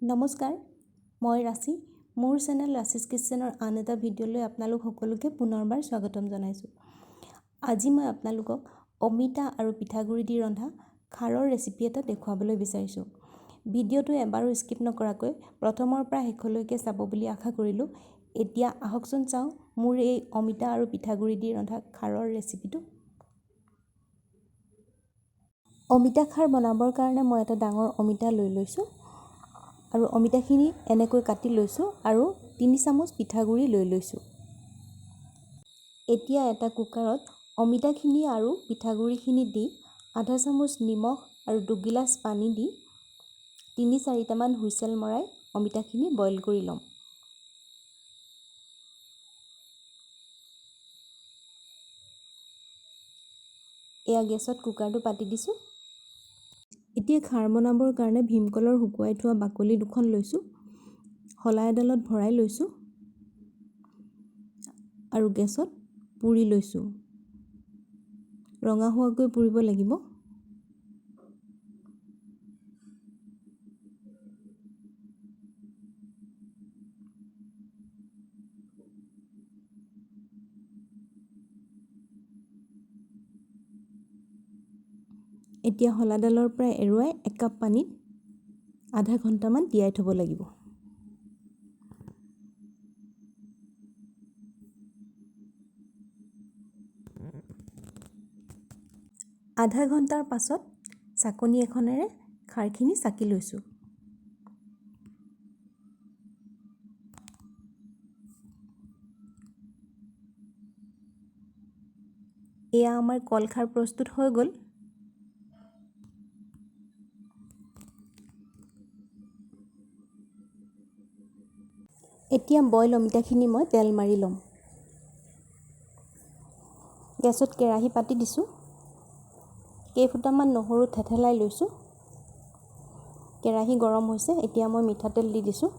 নমস্কাৰ, মই ৰাচি। মোৰ চেনেল ৰাচিছ কিটচেনৰ আন এটা ভিডিঅ'লৈ আপোনালোক সকলোকে পুনৰবাৰ স্বাগতম জনাইছোঁ। আজি মই আপোনালোকক অমিতা আৰু পিঠাগুড়ি দি ৰন্ধা খাৰৰ ৰেচিপি এটা দেখুৱাবলৈ বিচাৰিছোঁ। ভিডিঅ'টো এবাৰো স্কিপ নকৰাকৈ প্ৰথমৰ পৰা শেষলৈকে চাব বুলি আশা কৰিলোঁ। এতিয়া আহকচোন চাওঁ মোৰ এই অমিতা আৰু পিঠাগুড়ি দি ৰন্ধা খাৰৰ ৰেচিপিটো। অমিতা খাৰ বনাবৰ কাৰণে মই এটা ডাঙৰ অমিতা লৈ লৈছোঁ আৰু অমিতাখিনি এনেকৈ কাটি লৈছোঁ আৰু 3 চামুচ পিঠাগুড়ি লৈ লৈছোঁ। এতিয়া এটা কুকাৰত অমিতাখিনি আৰু পিঠাগুড়িখিনি দি আধা চামুচ নিমখ আৰু 2 গিলাচ পানী দি 3-4টামান হুইচেল মৰাই অমিতাখিনি বইল কৰি ল'ম। এয়া গেছত কুকাৰটো পাতি দিছোঁ। এতিয়া খাৰ বনাবৰ কাৰণে ভীমকলৰ শুকুৱাই থোৱা বাকলি দুখন লৈছোঁ, শলা এডালত ভৰাই লৈছোঁ আৰু গেছত পুৰি লৈছোঁ। ৰঙা হোৱাকৈ পুৰিব লাগিব। এতিয়া শলাডালৰ পৰা এৰুৱাই 1 কাপ পানীত আধা ঘণ্টামান তিয়াই থ'ব লাগিব। আধা ঘণ্টাৰ পাছত চাকনি এখনেৰে খাৰখিনি চাকি লৈছোঁ। এয়া আমাৰ কলখাৰ প্ৰস্তুত হৈ গ'ল। এতিয়া বইল অমিতাখিনি মই তেল মাৰি ল'ম। গেছত কেৰাহী পাতি দিছোঁ। কেইফুটামান নহৰু থেতেলাই লৈছোঁ। কেৰাহী গৰম হৈছে, এতিয়া মই মিঠাতেল দি দিছোঁ।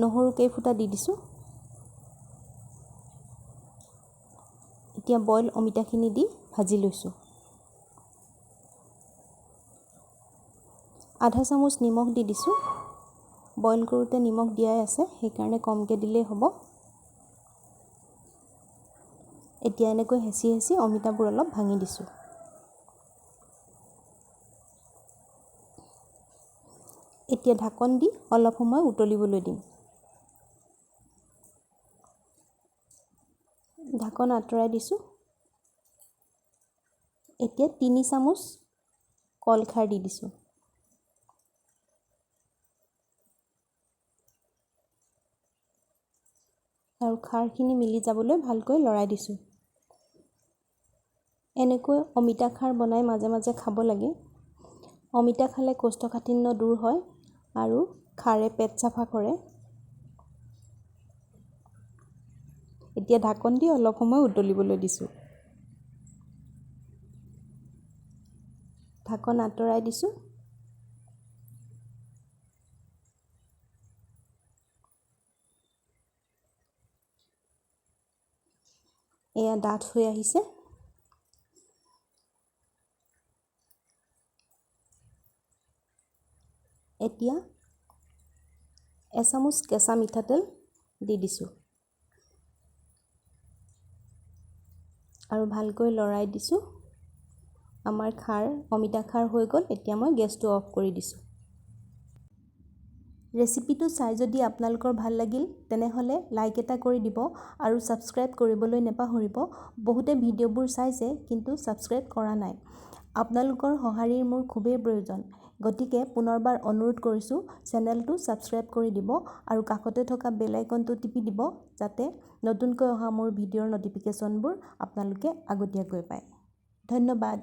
নহৰু কেইফুটা দি দিছোঁ। এতিয়া বইল অমিতাখিনি দি ভাজি লৈছোঁ। আধা চামুচ নিমখ দি দিছোঁ। বইল কৰোঁতে নিমখ দিয়াই আছে, সেইকাৰণে কমকৈ দিলেই হ'ব। এতিয়া এনেকৈ হেঁচি হেঁচি অমিতাবোৰ অলপ ভাঙি দিছোঁ। এতিয়া ঢাকন দি অলপ সময় উতলিবলৈ দিম। ঢাকন আঁতৰাই দিছোঁ। এতিয়া 3 চামুচ কলখাৰ দি দিছোঁ। আৰু খাৰখিনি মিলি যাবলৈ ভালকৈ লৰাই দিছোঁ। এনেকৈ অমিতা খাৰ বনাই মাজে মাজে খাব লাগে। অমিতা খালে কোষ্ঠকাঠিন্য দূৰ হয় আৰু খাৰে পেট চাফা কৰে। এতিয়া ঢাকন দি অলপ সময় উতলিবলৈ দিছোঁ। ঢাকন আঁতৰাই দিছোঁ। এয়া ডাঠ হৈ আহিছে। এতিয়া এচামুচ কেঁচা মিঠাতেল দি দিছোঁ আৰু ভালকৈ লৰাই দিছোঁ। আমাৰ খাৰ অমিতা খাৰ হৈ গ'ল। এতিয়া মই গেছটো অফ কৰি দিছোঁ। ৰেচিপিটো চাই যদি আপোনালোকৰ ভাল লাগিল তেনেহ'লে লাইক এটা কৰি দিব আৰু ছাবস্ক্ৰাইব কৰিবলৈ নাপাহৰিব। বহুতে ভিডিঅ'বোৰ চাইছে কিন্তু ছাবস্ক্ৰাইব কৰা নাই। আপোনালোকৰ সঁহাৰিৰ মোৰ খুবেই প্ৰয়োজন, গতিকে পুনৰবাৰ অনুৰোধ কৰিছোঁ চেনেলটো ছাবস্ক্ৰাইব কৰি দিব আৰু কাষতে থকা বেল আইকনটো টিপি দিব, যাতে নতুনকৈ অহা মোৰ ভিডিঅ'ৰ ন'টিফিকেশ্যনবোৰ আপোনালোকে আগতীয়াকৈ পায়। ধন্যবাদ।